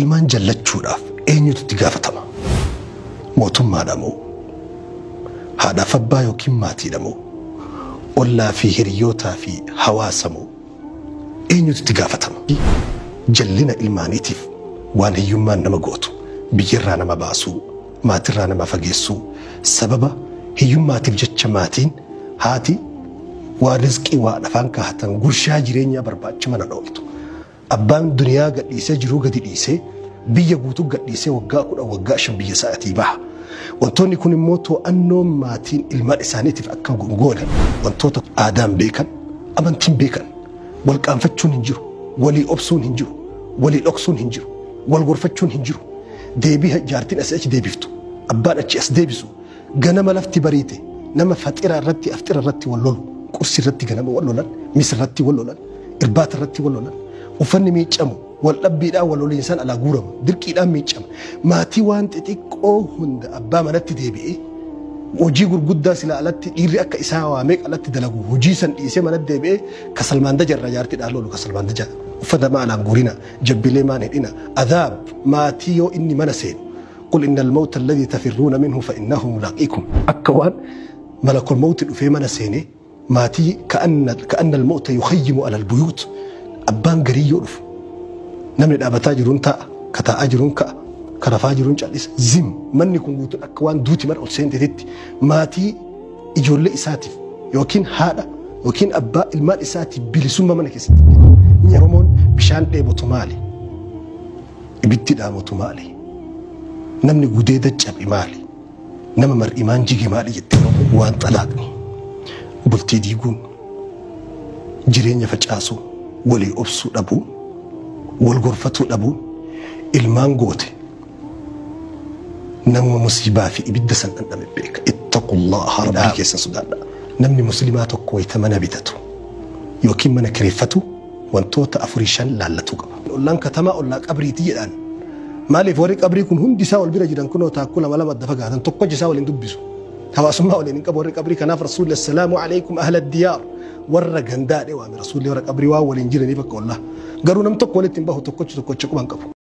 Ilmaan jallachuudhaaf eenyutu itti gaafatama? Mootummaadha moo? Haadhaaf abbaa yookiin maatiidha moo? Ollaa fi hiriyootaa fi hawaasa moo? Eenyutu itti gaafatama? Jallina ilmaaniitiif waan hiyyummaan nama gootu, biyyarraa nama baasuu, maatirraa nama fageessuu, sababa hiyyummaatiif jecha maatiin haati waa rizqii waa afaan kaahatan gurshaa jireenyaa barbaacha mana dhooltu. Abbaan duniyaa gadhiisee jiruu gadi dhiisee biyya guutuu gadhiisee waggaa 10 waggaa 5 biyya isaatii baha. Wantoonni kun immoo to'annoo maatiin ilmaan isaaniitiif akka goone wantoota aadaan beekan, amantiin beekan, wal qaanfachuun hin jiru, walii obsuun hin jiru, walii dhoksuun hin jiru, wal gorfachuun hin jiru. Deebii jaartiin asii achi deebiftu, abbaan achi as deebisu, ganama lafti bariite nama faxira irratti aftira irratti wal lolu, qursi irratti ganama wal lolan, mis irratti wal lolan, irbaata irratti wal lolan, uffanni miiccamu wal dhabbiidhaan wal loliinsaan alaa guuramu, dirqiidhaan miiccama. Maatii waan xixiqqoo hunda abbaa manatti deebi'ee hojii gurguddaa sila alatti dhiirri akka isaa waamee alatti dalagu hojii san dhiisee manatti deebi'ee kasalmaan dajarra jaartiidhaan lolu, kasalmaan daja uffata maalaan guurina, jabbilee maan hidhina, adaab maatii yoo inni mana seenu. Qul inna al-mawta alladhi tafirruuna minhu fa innahu mulaqiikum. Akka waan malakul mawti dhufee mana seenee maatii ka'anna al-mawta yukhayyimu ala al-buyuut. Abbaan garii yoo dhufu namni dhaabataa jiruun taa'a, ka taa'aa jiruun ka'a, ka rafaa jiruun cal'isa. Zim manni kun guutuun akka waan duuti mana ol seenteetitti maatii ijoollee isaatiif yookiin haadha yookiin abbaa ilmaan isaatiif bilisummaa mana keessatti. Oromoon bishaan dheebotu maali? Ibiddi dhaamotu maali? Namni gudeeda cabe maali? Nama mar'imaan jige maali jettee waan xalaaqni bultii diiguun jireenya facaasuu walii obsuu dhabuu wal gorfatuu dhabuun ilmaan goote nama musiibaa fi ibidda san dhandhame beeka. Ittaqullaha rabbii keessa sodaadha. Namni musliimaa tokko wayita mana bitatu yookiin mana kireeffatu wantoota 4 5 laallatuu qaba. Ollaan katamaa ollaa qabriiti jedhaan. Maaliif warri qabrii kun hundi isaa wal bira jiran kunoo taakkuu lama lama adda fagaatan tokko isaa waliin dubbisu. Hawaasummaa waliin hin qabu warri qabrii. Kanaaf rasuulli assalaamu alaikum ahla diyaar warra gandaadhe waame rasuulli warra qabrii waan waliin jiraniif akka ollaa. Garuu nam tokko walitti hin bahu tokkochi tokkocha quban qabu.